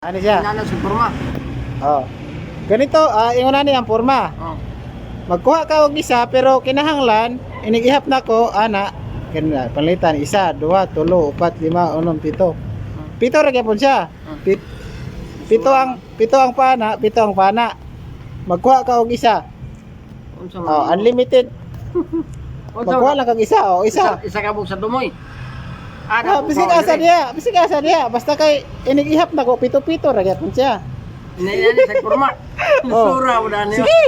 Ano siya? Inana sa porma. Oh. Ganito, ingon na ni ang porma. Oh. Magkuha ka og isa pero kinahanglan inigihap nako ana ganun panlitan isa, duha, tulo, upat, lima, unom, pito. Pito ra gyapon siya. Pito ang pana, pito ang pana. Magkuha ka og isa. Unsa man? Oh, unlimited. Unsa Magkuha man? lang kag isa, oh, isa. Isa ka bug sa dumoy. Ah, bisig asa diya, bisig asa diya. Basta kay inigihap nako pito-pito ra gyapon siya. Inana sa porma. Oh. Sura wala niyo. Sige.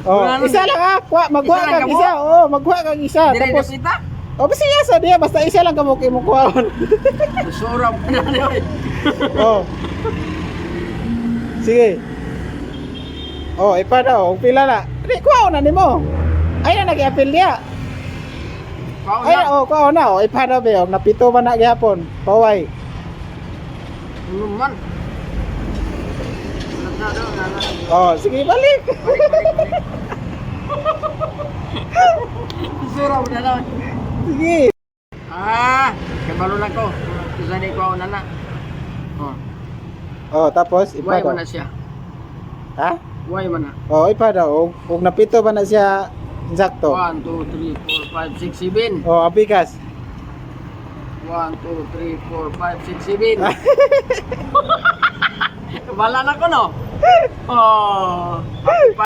Oh, Wala isa lang ah, kuha, magkuha Isa lang kag ka mo? isa. Oh, magkuha kag isa. Dire Tapos kita. oh, bisig asa diya, basta isa lang kamo kay mo kuhaon. Sura wala niyo. Oh. Sige. Oh, ipa daw, og pila na. Di kuha na nimo. Ay na nag-apil niya. Pao Ay na. oh, kuha na oh, ipa daw be, og napito man na gihapon. Paway. Ano man? Na, na, na, na. Oh, sige balik. Balik, balik, balik. Sura wala na. Sige. Ah, kabalo na ko. Isa ni ko na na. Oh, Oh, tapos ipa why daw. man na siya? Ha? Why man na? Oh, ipa daw og napito ba na siya sakto. 1, 2, 3, 4, 5, 6, 7. Oh, ang bigas. 1, 2, 3, 4, 5, 6, 7. Wala na ko, no? Oh. Happy